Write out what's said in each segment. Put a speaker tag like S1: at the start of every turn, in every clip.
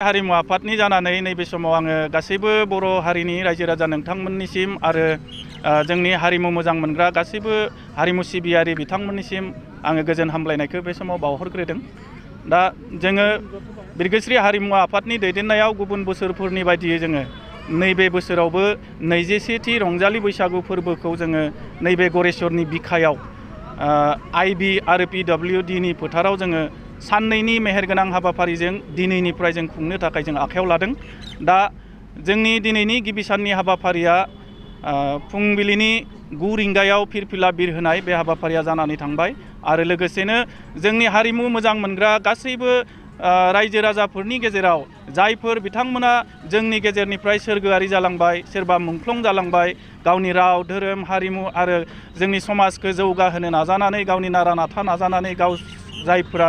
S1: हारिमु आफादनि जानानै नैबे समाव आङो गासैबो बर' हारिनि रायजो राजा नोंथांमोननिसिम आरो जोंनि हारिमु मोजां मोनग्रा गासैबो हारिमु सिबियारि बिथांमोननिसिम आङो गोजोन हामलायनायखौ बे समाव बावहरग्रोदों। दा जोङो बिरगोस्रि हारिमु आफादनि दैदेननायाव गुबुन बोसोरफोरनि बायदियै जोङो नैबे बोसोरावबो 21थि रंजालि बैसागु फोरबोखौ जोङो नैबे गरेस्वरनि बिखायाव आइबि आरो PWDनि फोथाराव जोङो साननैनि मेहेरगोनां हाबाफारिजों दिनैनिफ्राय जों खुंनो थाखाय जों आखायाव लादों। दा जोंनि दिनैनि गिबि साननि हाबाफारिया फुंबिलिनि 9 रिंगायाव फिरफिला बिरहोनाय बे हाबाफारिया जानानै थांबाय आरो लोगोसेनो जोंनि हारिमु मोजां मोनग्रा गासैबो रायजो राजाफोरनि गेजेराव जायफोर बिथांमोना जोंनि गेजेरनिफ्राय सोरगोआरि जालांबाय, सोरबा मुंख्लं जालांबाय, गावनि राव धोरोम हारिमु आरो जोंनि समाजखौ जौगाहोनो नाजानानै गावनि नारा नाथा नाजानानै जायफोरा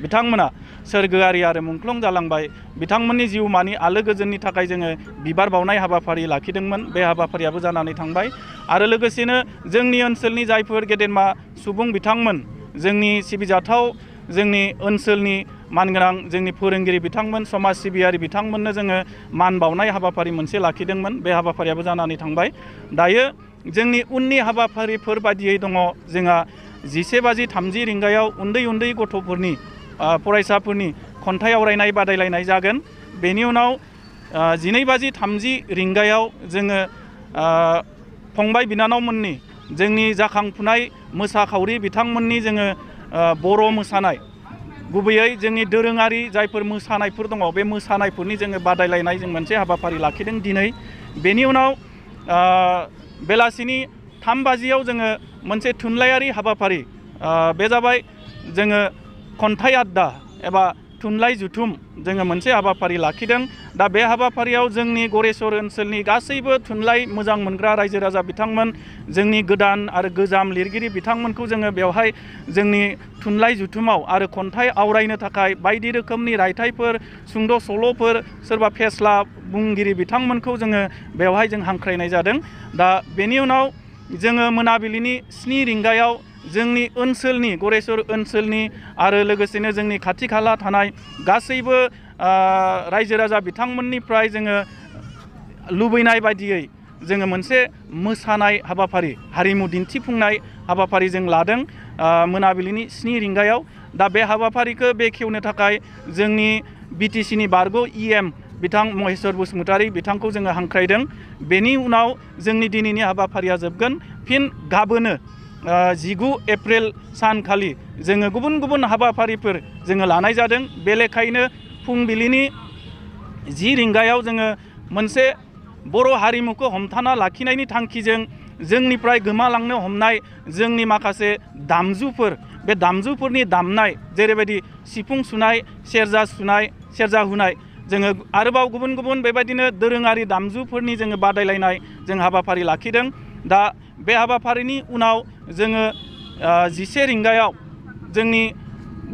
S1: बिथांमोना सोरगोआरि आरो मुंख्लं जालांबाय बिथांमोननि जिउमानि आलो गोजोननि थाखाय जोङो बिबार बावनाय हाबाफारि लाखिदोंमोन। बे हाबाफारियाबो जानानै थांबाय आरो लोगोसेनो जोंनि ओनसोलनि जायफोर गेदेमा सुबुं बिथांमोन, जोंनि सिबिजाथाव जोंनि ओनसोलनि मानगोनां जोंनि फोरोंगिरि बिथांमोन, समाज सिबियारि बिथांमोननो जोङो मान बावनाय हाबाफारि मोनसे लाखिदोंमोन। बे हाबाफारियाबो जानानै थांबाय। दायो जोंनि उननि हाबाफारिफोर बायदियै दङ जोंहा 11:30 रिंगायाव उन्दै उन्दै गथ'फोरनि फरायसाफोरनि खन्थाइ आवरायनाय बादायलायनाय जागोन। बेनि उनाव 12:30 रिंगायाव जोङो फंबाय बिनानावमोननि जोंनि जाखांफुनाय मोसाखावरि बिथांमोननि जोङो बर' मोसानाय, गुबैयै जोंनि दोरोङारि जायफोर मोसानायफोर दङ बे मोसानायफोरनि जोङो बादायलायनाय जों मोनसे हाबाफारि लाखिदों दिनै। बेनि उनाव बेलासिनि 3 बाजियाव जोङो मोनसे थुनलाइयारि हाबाफारि, बे जाबाय जोङो खन्थाइ आड्डा एबा थुनलाइ जुथुम जोङो मोनसे हाबाफारि लाखिदों। दा बे हाबाफारियाव जोंनि गरेस्वर ओनसोलनि गासैबो थुनलाइ मोजां मोनग्रा रायजो राजा बिथांमोन, जोंनि गोदान आरो गोजाम लिरगिरि बिथांमोनखौ जोङो बेवहाय जोंनि थुनलाइ जुथुमाव आरो खन्थाइ आवरायनो थाखाय बायदि रोखोमनि रायथाइफोर, सुंद' सल'फोर, सोरबा फेस्ला बुंगिरि बिथांमोनखौ जोङो बेवहाय जों हांख्रायनाय जादों। दा बेनि उनाव जोङो मोनाबिलिनि 7 रिंगायाव जोंनि ओनसोलनि गरेस्वर ओनसोलनि आरो लोगोसेनो जोंनि खाथि खाला थानाय गासैबो रायजो राजा बिथांमोननिफ्राय जोङो लुबैनाय बायदियै जोङो मोनसे मोसानाय हाबाफारि, हारिमु दिन्थिफुंनाय हाबाफारि जों लादों मोनाबिलिनि 7 रिंगायाव। दा बे हाबाफारिखौ बेखेवनो थाखाय जोंनि BTCनि बारग' EM बिथां महेश्वर बसुमतारी बिथांखौ जोङो हांख्रायदों। बेनि उनाव जोंनि दिनैनि हाबाफारिया जोबगोन। फिन गाबोनो 19 एप्रिल सानखालि जोङो गुबुन गुबुन हाबाफारिफोर जोङो लानाय जादों। बे लेखायैनो फुंबिलिनि 10 रिंगायाव जोङो मोनसे बर' हारिमुखौ हमथाना लाखिनायनि थांखिजों जोंनिफ्राय गोमालांनो हमनाय जोंनि माखासे दामजुफोर, बे दामजुफोरनि दामनाय जेरैबायदि सिफुं सुनाय, सेरजा हुनाय, जोङो आरोबाव गुबुन गुबुन बेबायदिनो दोरोङारि दामजुफोरनि जोङो बादायलायनाय जों हाबाफारि लाखिदों। दा बे हाबाफारिनि उनाव जोङो 11 रिंगायाव जोंनि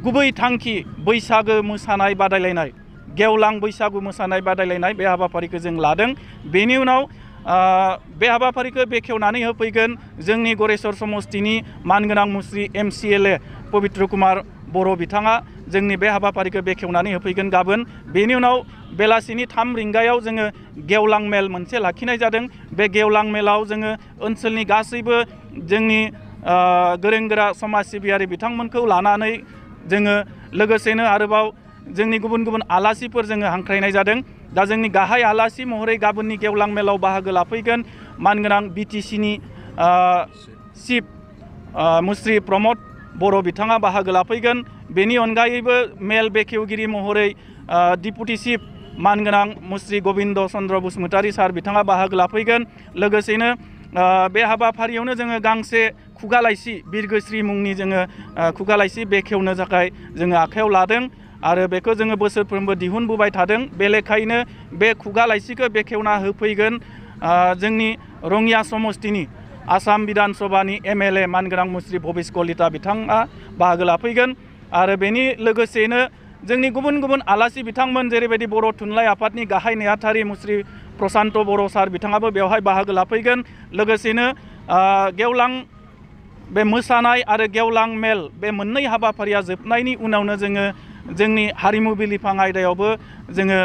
S1: गुबै थांखि बैसागो मोसानाय बादायलायनाय, गेवलां बैसागु मोसानाय बादायलायनाय बे हाबाफारिखौ जों लादों। बेनि उनाव बे हाबाफारिखौ बेखेवनानै होफैगोन जोंनि गरेस्वर समस्तिनि मानगोनां मुस्रि MCLA पबित्र कुमार बर' बिथाङा जोंनि बे हाबाफारिखौ बेखेवनानै होफैगोन गाबोन। बेनि उनाव बेलासिनि 3 रिंगायाव जोङो गेवलां मेल मोनसे लाखिनाय जादों। बे गेवलां मेलाव जोङो ओनसोलनि गासैबो जोंनि गोरों गोरा समाज सिबियारि बिथांमोनखौ लानानै जोङो लोगोसेनो आरोबाव जोंनि गुबुन गुबुन आलासिफोर जोङो हांख्रायनाय जादों। दा जोंनि गाहाय आलासि महरै गाबोननि गेवलां मेलाव बाहागो लाफैगोन मानगोनां BTCनि चिफ मुस्रि प्रमद बर' बिथाङा बाहागो लाफैगोन। बेनि अनगायैबो मेल बेखेवगिरि महरै डिपुटि चिफ मानगोनां मुस्रि गबिन्द चन्द्र बसुमतारी सार बिथाङा बाहागो लाफैगोन। लोगोसेनो बे हाबाफारियावनो जोङो गांसे खुगा लाइसि बिरगोस्रि मुंनि जोङो खुगा लाइसि बेखेवनो थाखाय जोङो आखायाव लादों आरो बेखौ जोङो बोसोरफ्रोमबो दिहुनबोबाय थादों। बे लेखायैनो बे खुगा लाइसिखौ बेखेवना होफैगोन जोंनि रङिया समस्तिनि आसाम बिधान सभानि MLA मानगोनां मुस्रि भबिस कलिता बिथाङा बाहागो लाफैगोन। आरो बेनि लोगोसेनो जोंनि गुबुन गुबुन आलासि बिथांमोन जेरैबायदि बर' थुनलाइ आफादनि गाहाय नेहाथारि मुस्रि प्रसान्त बर' सार बिथाङाबो बेवहाय बाहागो लाफैगोन। लोगोसेनो गेवलां बे मोसानाय आरो गेवलां मेल बे मोननै हाबाफारिया जोबनायनि उनावनो जोङो जोंनि हारिमु बिलिफां आयदायावबो जोङो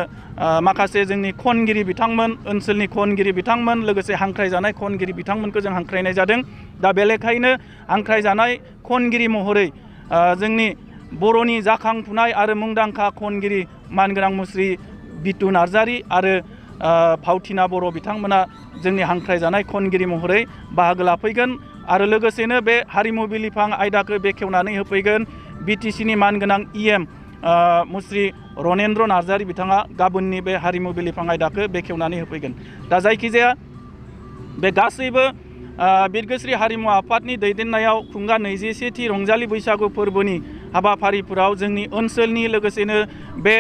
S1: माखासे जोंनि खनगिरि बिथांमोन ओनसोलनि खनगिरि बिथांमोन लोगोसे हांख्रायजानाय खनगिरि बिथांमोनखौ जों हांख्रायनाय जादों। दा बे लेखायैनो हांख्रायजानाय खनगिरि महरै जोंनि बर'नि जाखांफुनाय आरो मुंदांखा खनगिरि मानगोनां मुस्रि बितु नार्जारि आरो फावथिना बर' बिथांमोना जोंनि हांख्रायजानाय खनगिरि महरै बाहागो लाफैगोन आरो लोगोसेनो बे हारिमु बिलिफां आयदाखौ बेखेवनानै होफैगोन बिटिसिनि मानगोनां EM मुस्रि रनेन्द्र नार्जारि बिथाङा गाबोननि बे हारिमु बिलिफां आयदाखौ बेखेवनानै होफैगोन। दा जायखिजाया बे गासैबो बिरगोस्रि हारिमु आफादनि दैदेननायाव खुंगा 21थि रंजालि बैसागु फोरबोनि हाबाफारिफोराव जोंनि ओनसोलनि लोगोसेनो बे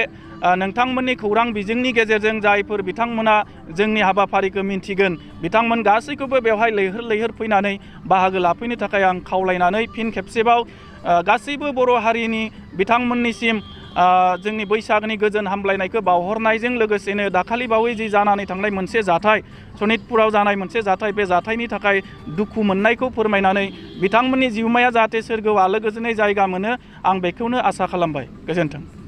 S1: नोंथांमोननि खौरां बिजोंनि गेजेरजों जायफोर बिथांमोना जोंनि हाबाफारिखौ मिन्थिगोन बिथांमोन गासैखौबो बेवहाय लैहोर लैहोर फैनानै बाहागो लाफैनो थाखाय आं खावलायनानै फिन खेबसेबाव गासैबो बर' हारिनि बिथांमोननिसिम जोंनि बैसागनि गोजोन हामलायनायखौ बावहरनायजों लोगोसेनो दाखालि बावै जि जानानै थांनाय मोनसे जाथाय सनितपुराव जानाय मोनसे जाथाय बे जाथायनि थाखाय दुखु मोननायखौ फोरमायनानै बिथांमोननि जिउमाया जाहाथे सोरगोआव आलो गोजोनै जायगा मोनो आं बेखौनो आसा खालामबाय। गोजोन्थों।